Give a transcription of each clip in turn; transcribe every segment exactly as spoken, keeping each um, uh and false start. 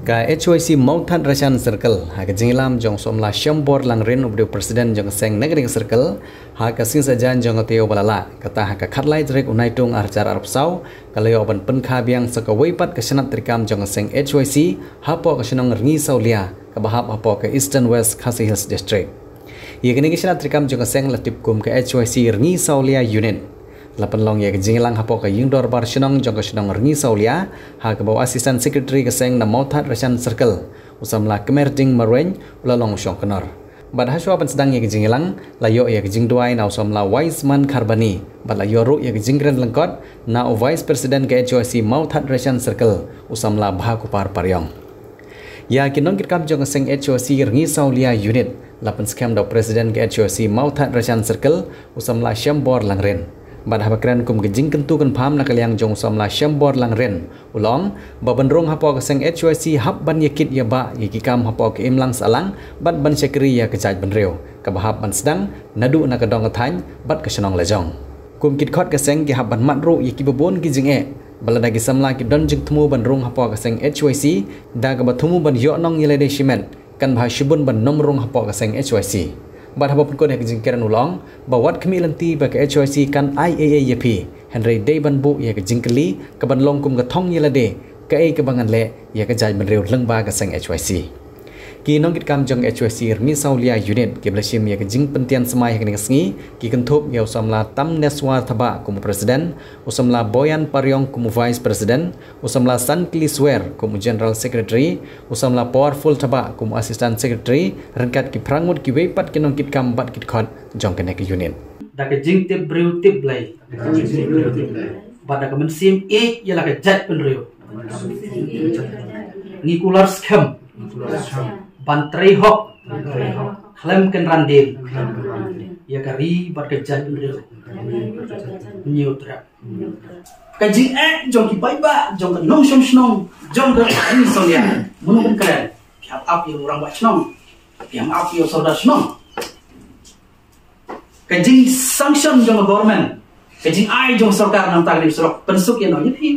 Ka H Y C Mawthadraishan Circle, ha ka jingïalam jong u Samla Shembor Langrin, uba dei u President jong ka seng na kane ka circle, ha ka sngi saitjain jong ka taïew ba la lah, kata ha ka khatlai tarik u Naitung arhajar arphew saw, ka la ïoh ban pynkha biang sa kawei pat ka shnat treikam jong ka seng H Y C hapoh ka shnong Rngiew Sawlia, kaba hap hapoh ka Eastern West Khasi Hills District. Ïa kane ka shnat treikam jong ka seng la tip kum ka H Y C Rngiew Sawlia Unit. La pynlong ïa ka jingïalang hapoh ka ïingdorbar shnong jong ka shnong Rngiew Sawlia, ha kaba u Assistant Secretary ka seng na Mawthadraishan Circle, u Samla Kmerding Marwein, u la long u shongknor. Bad hashwa ban sdang ïa ka jingïalang, la ïoh ïa ka jingduwai na u Samla Wiseman Kharbani, bad la ïoh ruh ïa ka jingkren lyngkot na u Vice President ka H Y C Mawthadraishan Circle, u Samla Bhakupar Pariong. Ïa ki nongkitkam jong ka seng H Y C Rngiew Sawlia Unit la pynskhem da u President ka H Y C Mawthadraishan Circle, u Samla Shembor Langrin. Bad haba kren kum ka jingkyntu kynpham na ka liang jong u Samla Shembor Langrin, u la ong ba ban rung hapoh ka seng H Y C hap ban ïakit ïabah ïa ki kam hapoh ka imlang sahlang bad ban shakri ïa ka jaitbynriew, kaba hap ban sdang naduh na ka dong ka thaiñ bad ka shnong lajong. Kum ki dkhot ka seng ki hap ban mad ruh ïa kiba bun ki jingeh, ba lada ki samla ki don jingthmu ban rung hapoh ka seng H Y C, da kaba thmu ban ïoh nong ïa lade shimet, kan bha shibun ban nym rung hapoh ka seng H Y C. Bad haba pynkut ïa ka jingkren, u la ong ba wat khmih lynti ba ka H Y C kan ai ei ei ïa phi, hynrei dei ban buh ïa ka jingkylli kaban long kum ka thong ïa lade, kaei kaba ngan leh ïa ka jaitbynriew lyngba ka seng H Y C. Ki nongkitkam jong H Y C Rngiew Sawlia Unit kiba la shim ïa ka jingpyntian smai ha kane ka sngi ki kynthup ïa u Samla Tamneswar Thabah kum u President, u Samla Boyan Pariong kum u Vice President, u Samla Sankli Swer kum u General Secretary, u Samla Powerful Thabah kum u Assistant Secretary, ryngkat ki phra ngut kiwei pat ki nongkitkam bad ki dkhot jong kane ka unit. Da ka jingtip briew tip Blei, bad da ka mynsiem ïeit ïa la ka jaitbynriew, ngi kular skhem ban trei hok khlem kynran dien ïa ka ri bad ka jaitbynriew. Hynñiewtrep. Ka jingeh jong ki paidbah, jong ka nongshong shnong, jong ka Rngiew Sawlia, mano ban kren? Phi hap ap ïa u rangbah shnong, phi hap ap ïa u sordar shnong. Ka jingsanction jong ka government, ka jingai jong sorkar na ka bynta ka surok, pynsuk ïa no? Ïa phi.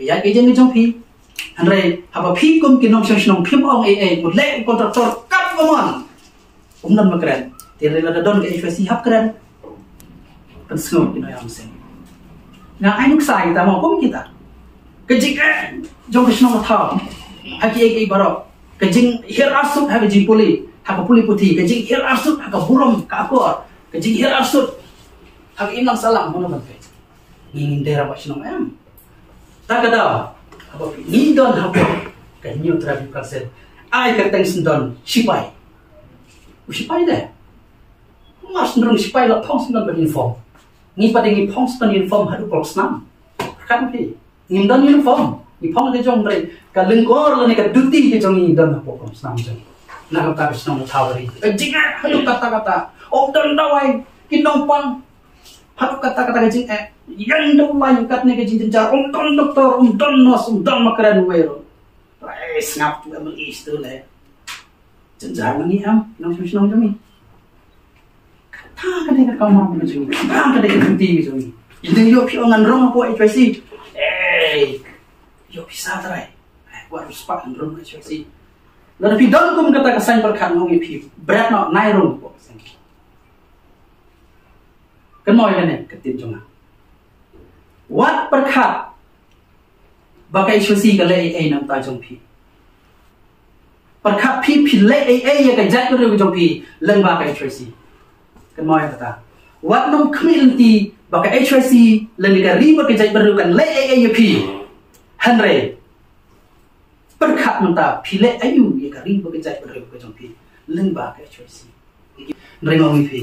Ïa ka jingeh jong phi. Hynrei haba phi kum ki nongshong shnong phim ong ei ei, mut leh u kontraktor kam ka mon, um don ba kren. Te hynrei lada don ka H Y C hap kren. Pynsngew ki nongïalam seng. Nga ai nuksa kita mo kum kita. Ka jingeh jong ka shnong ka thaw ha kiei kiei baroh. Ka jinghiar arsut ha ka jingpule, ha ka pule puthi, ka jinghiar arsut ha ka burom ka akor, ka jinghiar arsut ha ka imlang sahlang, mano ban peit? Ngi ngim dei rangbah shnong em? Ta ka daw haba phi, ngi don hapoh ka Hynñiewtrep Youth Council, ai kyrteng syndon shipai. U shipai de, mar syndon shipai la phong syndon bad uniform. Ngi pat de ngi phong syndon uniform haduh pok snam. Kan phi, ngim don uniform, ngi phong ka jong ri, ka lyngkor lane ka duty ka jong ngi don hapoh pok snam jong. Na ka bynta ka shnong ka thaw ri. Ka jingeh haduh katta katta. Ym don dawai, ki nongpang. Haduh katta katta ka jingeh. Ïeng da u laiñ katne ka jingjynjar, ym don doktor, ym don nurse, ym don ma kren wei ruh. Ai, sngap tu em, is tu le. Jynjar ma ngi em, nongshong shnong jong ngi. Kata ka dei ka kamram ka jong ngi. Kata ka dei ka duty ka jong ngi. Ïa ngi ïoh phi ong ngan rung hapoh H Y C. Ei, ïoh phi sa trai. Ai, wat respect ngan rung H Y C. Lada phi don kum kata ka saiñ pyrkhat, nga ong ïa phi, bret noh, nai rung hapoh ka saiñ. Kynmaw ïa kane ka ktien jong nga. Wat pyrkhat ba ka H Y C ka leh ei ei na ka bynta jong phi. Pyrkhat phi, phi leh ei ei ïa ka jaitbynriew ka jong phi lyngba ka H Y C. Kynmaw ïa kata. Wat nym khmih lynti ba ka H Y C lane ka ri bad ka jaitbynriew kan leh ei ei ïa phi. Hynrei pyrkhat mynta, phi leh aïu ïa ka ri bad ka jaitbynriew ka jong phi lyngba ka H Y C? Hynrei nga ong ïa phi,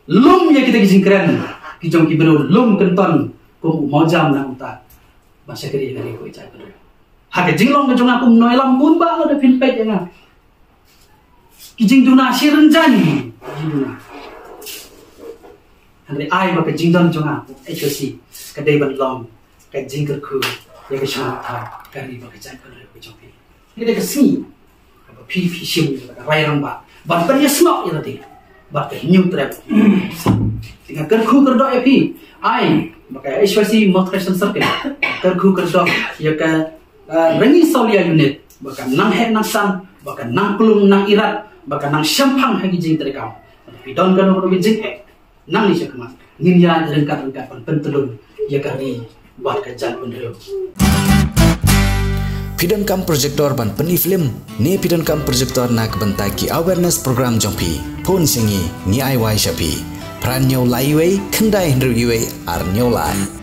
lum ïa kita ki jingkren ki jong ki briew lum kynton kum u mawjam na uta ban shakri ïa ka ri bad ka jaitbynriew. Ha ka jinglong ka jong nga kum u nongïalam, bun bah lada phin peit ïa nga, ki jingduna shi rynjang, ki jingduna. Hynrei ai ba ka jingdon jong nga H Y C ka dei ban long ka jingkyrkhu ïa ka shnong ka thaw, ka ri bad ka jaitbynriew ka jong phi. Ngi dei ka sngi kaba phi, phi shim ïa ka rai rangbah ban pynïasnoh ïa lade bad ka Hynñiewtrep. Te nga kyrkhu kyrdoh ïa phi, ai ba ka H Y C Mawthadraishan Circle kyrkhu kyrdoh ïa ka Rangi Saulia unit ba kan nang heh nang san, ba kan nang klung nang irat, ba kan nang shemphang ha ki jingtrei kam. Phi don kano kano ki jingeh, nang ni shakmat ngin ïa ryngkat ryngkat ban pyntlun ïa ka ri bad ka jaitbynriew. Phi don kam projector ban pyni film ne phi don kam projector na ka bynta ki awareness program jong phi, phone sha ngi, ngi ai wai sha phi. Phra hynñiew lai wei khyndai hynriew wei ar hynñiew lai.